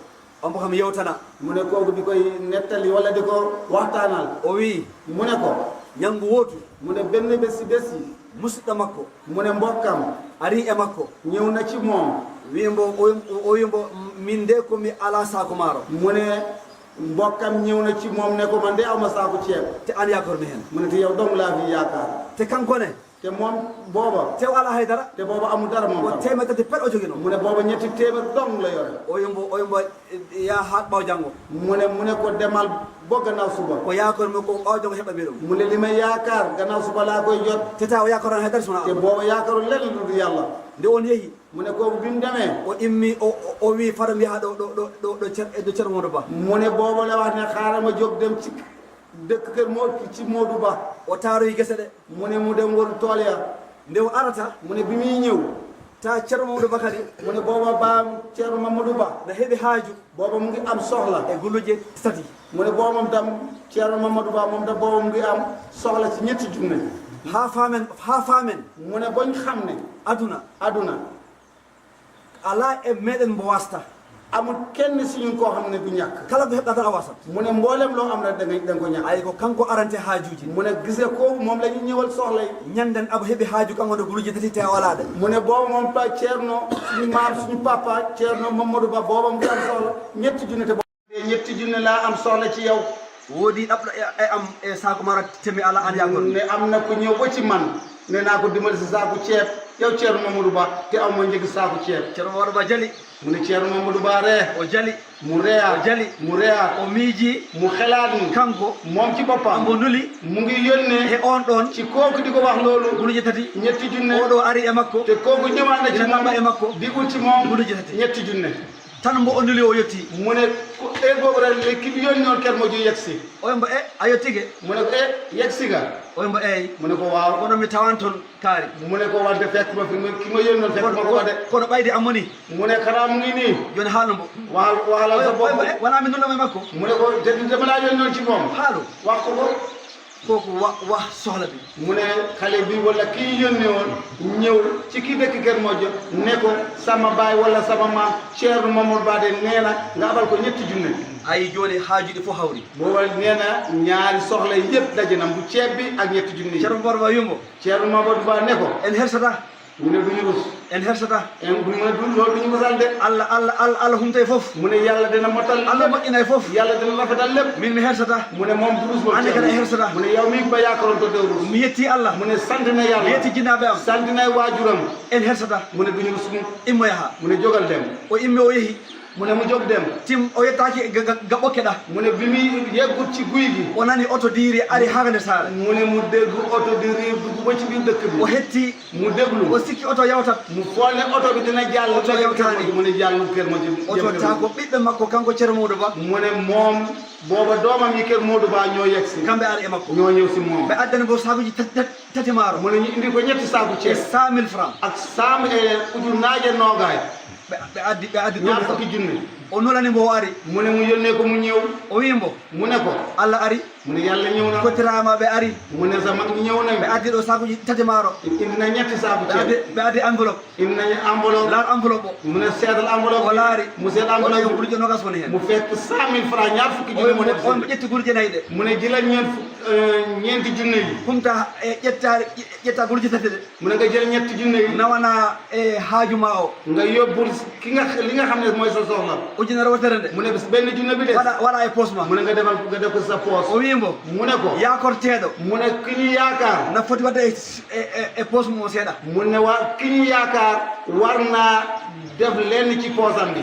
Ombo kam yewtana. Mu ne kooku di koy nettali wala di ko waxtaanal. O wi. Mu ne ko. Ñanngu wootu. Mu ne benn bés si bés yi. Musidɗo makko. Mu ne mbokkam. Ari e makko. Ñëw na ci moom. Wi mbo, o, o wi mbo, min de ko mi ala saako maaro. Mu ne mbokkam ñëw na ci moom ne ko man de aw ma saako ceeb. Te an yaakor mi heen. Mu ne te yow dong laa fi yaakaar. Te kanko ne. Te moom booba. Te o alaa hay dara. Te booba amul dara moom. Ko tam. Teemeer tati pet o joginoo. Mu ne booba ñetti téeméer dong la yore. O yombo, o yombo, eh, yaa haa ɓaawo janngo. Mu ne, mu ne ko demal ba gannaaw suba. Ko yaakaar mo ko ɓaawo janngo heɓa mi ɗum. Mu ne li ma yaakaar gannaaw suba laa koy jot. Te tawa o yaakaar tan hay dara sona. Te booba yaakaarul lenn lu dul Yàlla. Nde on yehi. Mu ne kooku bi mu demee. O immi, o, o, o wi fara mi yaha ɗo, ɗo, ɗo, ɗo, ɗo Cer-, ɗo Ceerno Modou Ba. Mu ne booba la wax ne xaaral ma jóg dem ci dëkk kër moo ci Modou Ba. O taaroyi gese ɗe. Mu ne mu dem wër tool ya. Nde o arata. Mu ne bi muy ñëw. Ta Ceerno Mamadou Bakari. Mu ne booba baam Ceerno Mamadou Ba. Na heɓi haaju. Booba mu ngi am soxla. E guluje tati. Mu ne booba moom tam Ceerno Mamadou Ba moom tam booba mu ngi am soxla ci ñetti junne. Haa faamen, haa faamen. Mu ne boñ xam ne. Aduna. Aduna. Alaa e meɗen mbo wasta. Amul kenn si ñun koo xam ne du ñàkk. Kala ko heɓɗa tan a wasat. Mu ne mboolem loo am rek da nga, da nga ko ñàkk. Ay ko kanko arante haajuuji. Mu ne gis nga kooku moom la ñu ñëwal soxla yi. Ñanden abo heɓi haaju kanko nde guluuje tati te a walaa ɗe. Mu ne boobu moom pa Ceerno, suñu maam, suñu papa, Ceerno Mamadou Ba, booba mu ngi am soxla ñetti junne te boobu ñetti junne laa am soxla ci yow. Woodi ɗaɓɗo e, e am e saako mara te mi ala an yaagol. Ne am na ku ñëw ba ci man. Ne naa ko dimbali si saaku ceeb. Yow Ceerno Mamadou Ba, te aw ma njëgi saaku ceeb. Ceerno Mamadou Ba jali. Mu ne Ceerno Mamadou Ba ree. O jali. Mu reeyaat. O jali. Mu reeyaat. O miiji. Mu xelaat ni. Kanko. Moom ci boppam. Ambo nuli. Mu ngi yónnee. He on ɗon. Ci kooku di ko wax loolu. Guluuje tati. Ñetti junne. O ɗo ari e makko. Te kooku ñëwaat na ci moom. Ina ɗaɓɓa e makko. Digul ci moom. Guluuje tati. Ñetti junne. Tan mbo o nuli o yetti. Mu ne ko heure boobu rek le ki yónni noon Kër Madiou yegsi. O mbo e, a yettike? Mu ne ko e, yegsi nga. Oy mbo eey. Mu ne ko waaw. Kono mi tawan toon kaari. Mu ne ko wante fekk ma fi mu ki ma yónnoon fekk ma ko de. Kono ɓaydi amoni. Mu ne xanaa mu ngi nii. Joni haalno mbo. Waxal waxalal sa bopp. Wona mi nulama e makko. Mu ne ko te dama laa yónnoon ci moom. Haalo. Wax ko ko. Kooku wa wa soxla bi. Mu ne xale bi wala kii yónni woon ñëw ci kii dëkk Kër Modiop ne ko sama baay wala sama maam Thierno Mamadou Ba de nee na nga abal ko ñetti junne. Ayi jooni haajuɗi fof hawri. Booba nee na ñaari soxla yëpp daje na bu ceeb bi ak ñetti junne yi. Ceerno Mor Ba wimo. Thierno Mamadou Ba ne ko. En hersata. Mu ne duñu rus. En hersata. En du mu ne du loolu duñu rusal de. Allah Allah Allah Allah humtay fof. Mu ne yàlla dina motal. Allah moƴƴinay fof. Yàlla dina rafetal lépp. Min mi hersata. Mu ne moom du rus moom. Ande kadi a hersata. Mu ne yow mi ba yaakaaroon to doo rus. Mi yetti Allah. Mu ne sant na Mi yàlla. Yetti jinnaaɓe am. Sant na waajuram. En hersata. Mu ne duñu rus mu. Immo yaha. Mu ne jógal dem. O immi o yehi. Mu ne mu jóg dem. Tim o yettaaki ga ga- ga ɓokke ɗa. Mu ne bi muy yeggut ci guy gi. O nani oto diiri ari haa hannde saare. Mu ne mu dégg oto di riir dugg ba ci biir dëkk O bi. Hetti. Mu déglu. O sikki oto yawtat. Mu foog ne oto bi dina jàll. Oto yawtaani. Mu ne jàll Kër Madiop. Oto taa ko ɓiɓɓe makko kanko Ceerno Mawdo Ba. Mu ne moom booba doomam yi Kër Modou Ba ñoo yegg si. Kamɓe ari e makko. Ñoo ñëw si moom. Ɓe addani mbo saakuji tat- tat- tati maaro. Mu ne ñu indi ko ñetti saaku E ceeb. Cent mille francs. Ak saam e ujunaaje noogaay. Ɓe ɓe addi ɓe addi Ñaar ɗum ɗo. Fukki junne. O nulani mbo o ari. Mu ne mu yónnee ko mu ñëw. O wii mbo. Mu ne ko. Allah ari. Mu ne yàlla ñëw na. Kottiraama ɓe ari. Mu ne sama ñëw Ɓe nañ. Addi ɗo saakuji tati maaro. Indi na ñetti saaku Ɓe addi ceeb. Ɓe addi enveloppe. Indi nañu enveloppe. Laar enveloppe o. Mu ne seetal enveloppe. O laari. Mu seet O laari enveloppe. Guluuje nogas woni heen. Mu fekk cent mille francs ñaar fukki junne mu nekk. On ɓe ƴetti guluuje nayi ɗe. Mu ne jëlal ñeent fukk ñeenti junne yi. Humta e ƴetta ƴetta guluuje tati ɗe. Mu ne nga jël ñetti junne yi. Nawana e haaju ma o. Nga yóbbul ki nga li nga xam ne mooy sa soxla. Ujunere wootere nde. Mu ne bis benn junne bi des. Waɗa waɗa e poos ma. Mu ne nga defal nga def ko sa poos. O wii mbo. Mu ne ko. Yaakorteeɗo. Mu ne ki ñu yaakaar. Na foti waɗde e e e poos mum o seeɗa. Mu ne wa ki ñu yaakaar war naa def lenn ci poosam bi.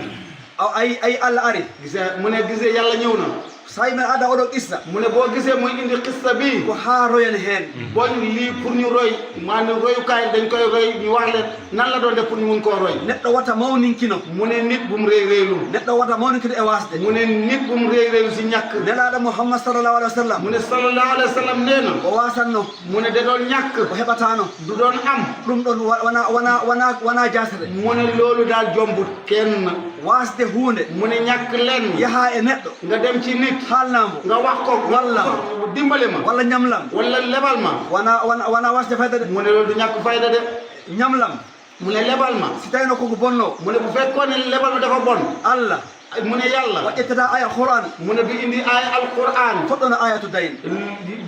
Aw ayi ayi Allah ari. Gisee mu ne gisee yàlla ñëw na. So tawi men ada oɗo qissa. Mu ne boo gisee muy indi qissa bi. Ko haa royen heen. Bon lii pour ñu roy maanaam royukaay dañ koy roy ñu wax leen nan la doon def pour ñu mun koo roy. Neɗɗo wata mawninkino. Mu ne nit bu mu rëy rëylu. Neɗɗo wata mawninkino e waasde. Mu ne nit bu mu rëy rëylu si ñàkk. Nelaaɗo Muhammad sallallahu alayhi wa sallam. Mu ne sallallahu alayhi wa sallam nee na. O waasanno. Mu ne da doon ñàkk. O heɓataano. Du doon am. Ɗum ɗon wa- wona wona wona wona jaasere. Mu ne loolu daal jombut kenn. Waasde huunde. Mu ne ñàkk lenn. Yaha e neɗɗo. Nga dem ci nit. Haalnaa mbo. Nga wax ko. Wallam. Dimbale ma. Walla ñamlam. Wala lebal ma. Wona wona wona waasde fayda de. Mu ne loolu du ñàkk fayda de. Ñamlam. Mu ne lebal ma. Si tawino koko bonno. Mu ne bu fekkoon ne lebal ma dafa bon. Allah. Mu ne yàlla. O ƴettata aya Qur'an. Mu ne du indi aaya alquran. Toɗɗono ayatu dayn.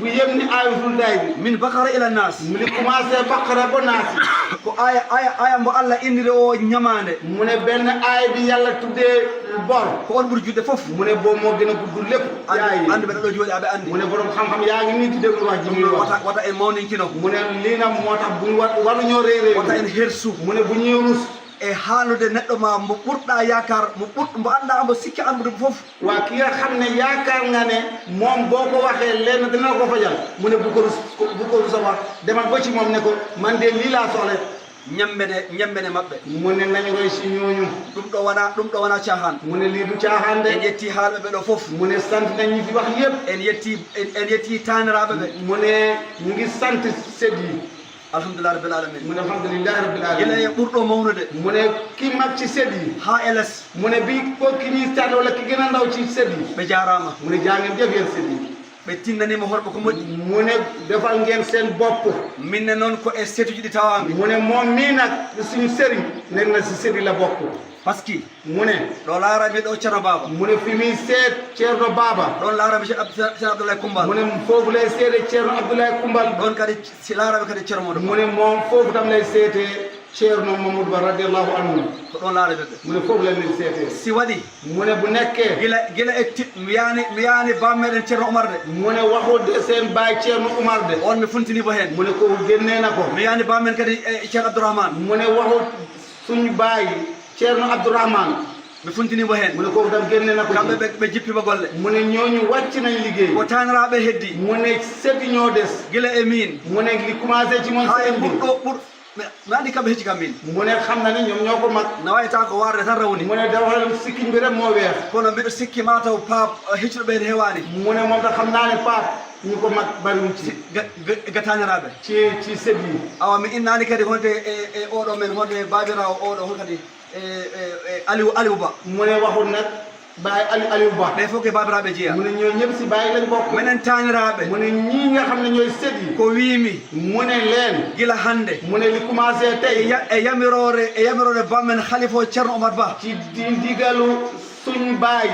Bu yem ni aayatul day bi. Min Baqara ila Nas. Mu ne commencé Baqara ba Naasi. Ko aya aya aya mbo Allah inniri o ñamaande. Mu ne benn aaya bi yàlla tuddee bor. Ko on ɓuri juɗde fof. Mu ne boobu moo gën a gudd lépp. Yaay Andu ɓe ɗo jooɗi aɓe anndi. Mu ne borom xam-xam yaa ngi nii di déglu wax ji muy wax. Wata wata en mawninkino. Mu ne lii nag moo tax bu ñu war waruñoo rëy rëy. Wata en hersu. Mu ne bu ñuy rus. E haalude neɗɗo ma mbo ɓurɗa yaakaar mo ɓur mbo annda mbo sikki anndude mo fof. Waa ki nga xam ne yaakaar nga ne moom boo ko waxee lenn dina ko fajal. Mu ne bu ko rus bu ko rus a wax demal ba ci moom ne ko man de lii laa soxla. Ñambene ñambene maɓɓe. Mu ne nañu roy si ñooñu. Ɗum ɗo wona ɗum ɗo wona caahan. Mu ne lii du caaxaan de. En ƴetti haalɓe ɓe ɗo fof. Mu ne sant nañ ñi fi wax yépp. En yetti en en yetti taaniraaɓe ɓe. Mu ne ñu ngi sant sët yi. Alhamdulillah rabbil alamin. Mu ne alhamdulillahi rabbil Gila e alamin. Ɓurɗo mawnude. Mu ne ki mag ci sët yi. Haa e les. Mu ne bi ko ki ñuy tànn wala ki gën a ndaw ci sët yi. Ɓe jaaraama. Mu ne jaa ngeen jëf yéen sët yi. Ɓe tinnaniima horɓe ko moƴƴi. Mu ne defal ngeen seen bopp. Min ne noon ko e seetuji ɗi tawaami. Mu ne moom mii nag suñu sëriñ nekk na si sëriñ la bokk. Parce que Mu ne ɗo laarami ɗo Ceerno Baaba. Mu ne fi muy seet Ceerno Baaba. Ɗoon laarami Ceerno Abdoulaye Kumbal. Mu ne foofu lay seetee Ceerno Abdoulaye Kumbal. Ɗoon kadi si laarami kadi Ceerno Mawdo. Mu ne moom foofu tam lay seetee Ceerno Mamadou Ba radiyallahu anhu. Ko ɗoon laarami ɓe. Mu ne foofu la leen seetee. Si waɗi Mu ne bu nekkee. Gila gila e ti mi yaani mi yaani bammeɗen Ceerno Umar de. Mu ne waxul de seen baay Ceerno Umar de. On mi funtini mo heen. Mu ne kooku génnee na ko. Mi yaani bammen kadi e Ceerno Abdourahmane. Mu ne waxul suñu baay Ceerno Abdourahmane. Mi funtini mo heen. Mu ne kooku tam génne na ko. Kamɓe ɓe ɓe jippiima golle. Mu ne ñooñu wàcc nañ liggéey. Ko taaniraaɓe heddi. Mu ne sëti ñoo des. Gila e miin. Mu ne li commencé ci moom Haa e sëriñ bi. Ɓurɗo ɓur mi mi anndi kamɓe hecci kam miin. Mu ne xam na ne ñoom ñoo ko mag. Na wayi tawa ko waarde tan rawni. Mu ne dawal sikkiñ bi rek moo weex. Kono mbiɗo sikki ma taw Paap heccuɗo ɓe heen heewaani. Mu ne moom tax xam naa ne Paap Ñu ko mag bariwul ci. Ga, ga, ga taaniraaɓe. Ci, ci sët yi. Awa, mi innaani kadi honde e, e oɗo men, honde baabiraawo oɗo, hon kadi e, e, e Aliou, Aliou Ba. Mu ne waxul nag Baye Aliou, Aliou Ba. Ɓe fof ko e baabiraaɓe jeyaa. Mu ne ñoo ñëpp si Baye lañ bokk. Menen taaniraaɓe. Mu ne ñii nga xam ne ñooy sët yi. Ko wiimi. Mu ne leen. Gila hannde. Mu ne li commencé tey. E ya-, e yamiroore, e yamiroore bammen Khalifa o Ceerno Omar Ba. Ci di-, ndigalu suñu baay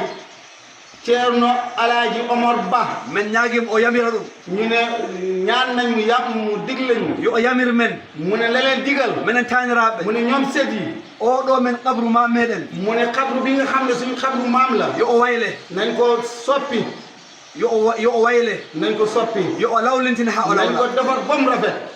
Ceerno Alaaji Omar Ba. Men ñaagii mo o yamira ɗum. Ñu ne ñaan nañ mu yam-, mu digle ñu. Yo o yamir men. Mu ne la leen digal. Menen taaniraaɓe. Mu ne ñoom sët yi. Oɗo men qabru maam meɗen. Mu ne qabru bi nga xam ne suñu qabru maam la. Yo o wayle. Nañ ko soppi. Yo o wa-, yo o wayle. Nañ ko soppi. Yo o lawlintin haa o lawla. Nañ ko defar ba mu rafet.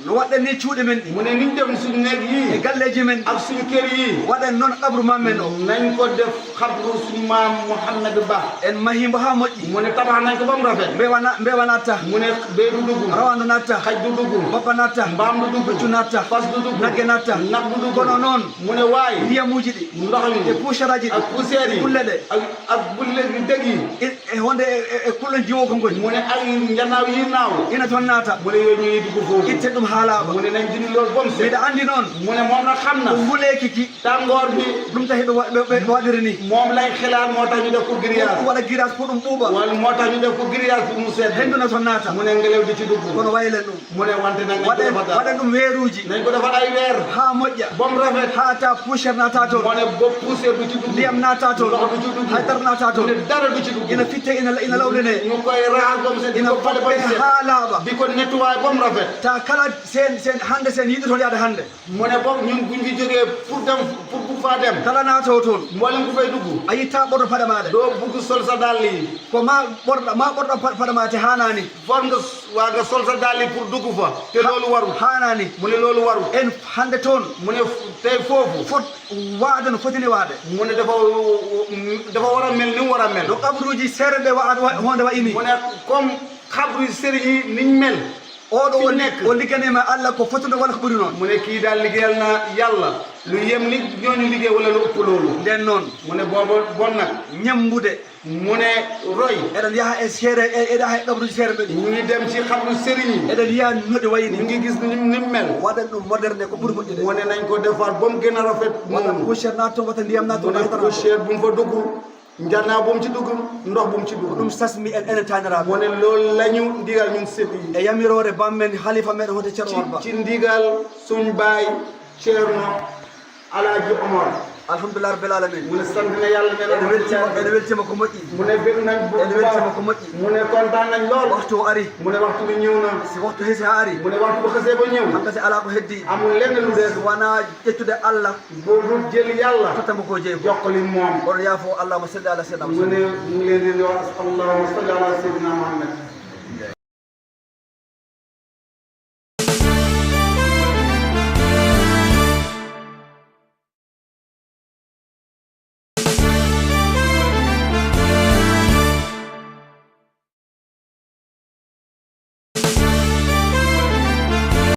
No waɗɗen ni cuuɗi men ɗi. Mu ne niñ def suñu néeg yi. E galleeji men ɗi. Ak suñu kër yi. Waɗen noon qabru maam men o. Nañ ko def qabru suñu maam Mouhamed Ba. En mahii mbo haa moƴƴi. Mu ne tabax nañ ko ba mu rafet. Mbeewa na-, mbeewa natta. Mu ne béy du dugg. Rawaandu natta. Xaj du dugg. Bappa natta. Mbaam du dugg. Puccu natta. Fas du dugg. Nagge natta. Nag du dugg. Kono noon. Mu ne waaye. Ndiyamuuji ɗi. Ndox mi. E poussière aji ɗi. Ak poussière yi. Kulle ɗe. Ak, ak bulle gi dëgg yi. E, e honde e, e, e kullen jiwo ko ngoni. Mu ne ak njanaaw yi naaw. Ina toon naata. Mu ne yooyu ñu ngi dugg foofu. Itte ɗum haa laaɓa. Mu ne nañ dindi loolu ba mu set. Mbiɗa anndi noon. Mu ne moom na xam na. Ko nguleeki ki. Tàngoor bi. Ɗum tahi ɓe wa-, ɓe, ɓe waɗiri ni. Moom lañ xalaat moo tax ñu def ko grillage. Ɗum waɗa grillage pour ɗum ɓuuɓa. Wala moo tax ñu def ko grillage pour mu sedd. Hendu na toon naata. Mu ne ngelaw di ci dugg. Kono waylen ɗum. Mu ne wante nag nañ ko waɗen, defar daal. Waɗen ɗum weeruuji. Nañ ko defar ay weer. Haa moƴƴa. Ba mu rafet. Haa ta poussière naata toon. Mu ne ba poussière du ci dugg. Ndiyam naata toon. Ndox du ci dugg. Hay dara naata toon. Mu ne dara du ci dugg. Ina fitte, ina, ina lawline. Ñu koy raxas ba mu set. Ina foppe haa laaɓa. Di ko nettoyer ba mu rafet. Ta kala seen, seen, hannde seen yiɗi toon yaade hannde. Mu ne boobu ñun buñ fi jógee pour dem, pour bugg faa dem. Kala naatoo toon. Mboolem ku fay dugg. A yittaa ɓorɗo paɗe maa de. Doo bugg sol sa dàll yi. Ko maa ɓorɗa, maa ɓorɗa pa-, paɗe maa te haanaani. War nga s-, waa nga sol sa dàll yi pour dugg fa. Te loolu warul. Haanaani. Mu ne loolu warul. En hannde toon. Mu ne f-, tey foofu. Fot waade no fotini waade. Mu ne dafa, dafa war a mel ni mu war a mel. No qabruuji seere ɓe wa-, wa-, honde wa ini. Mu ne comme xabru sëriñ yi niñ mel. Oɗo o, fi mu nekk, o ligganiima Allah ko fottude walla ko ɓuri noon. Mu ne kii daal liggéeyal na Yàlla lu yem ni ñooñu liggéey wala lu ëpp loolu. Nden noon. Mu ne booba bon nag. Ñemmbude. Mu ne roy. Eɗen yaha e seere, e-, eɗen yaha e qabruuji seere ɓe ɗi. Ñu ngi dem ci xabru sëriñ yi. Eɗen yiya no ɗi wayi ni. Ñu ngi gis ni, ni mu mel. Waɗen ɗum moderne ko ɓuri moƴƴude. Mu ne nañ ko defar ba mu gën a rafet. Wata noonu. Poussière naat toon, wata ndiyam naat toon, wata dara. Mu ne poussière bu mu fa dugg. Njanaa bu mu ci dugg, ndox bu mu ci dugg. Ko ɗum sasmi en, enen taaniraaɓe. Mu ne loolu la ñu ndigal ñun sët yi. E yamiroore bammen halifa meɗen hoto Ceerno Omar Ba. Ci, ci ndigal suñ baay Ceerno Alaaji Omar. Alhamdulillah Rabbil Alamin. Mu ne sant na Yàlla, nee na ene weltima, alhamdulillah. Ene weltima ko moƴƴi. Mu ne bég nañ bu baax. Ene weltima ko moƴƴi. Mu ne kontaan nañ lool. Waxtu o ari. Mu ne waxtu bi ñëw na. Si waxtu hesi haa ari. Mu ne waxtu bu xasee ba ñëw. Hankadi alaa ko heddi. Amul lenn lu des. Si wanaa ƴettude Allah. Boo dul jël Yàlla. Totta mo ko jeyi ko. Jox ko li moom. Kono yaafo, allahumma salli ala sayyidina Muhammad. Mu ne mu ngi leen di wax allahumma salli ala sayyidina Muhammad.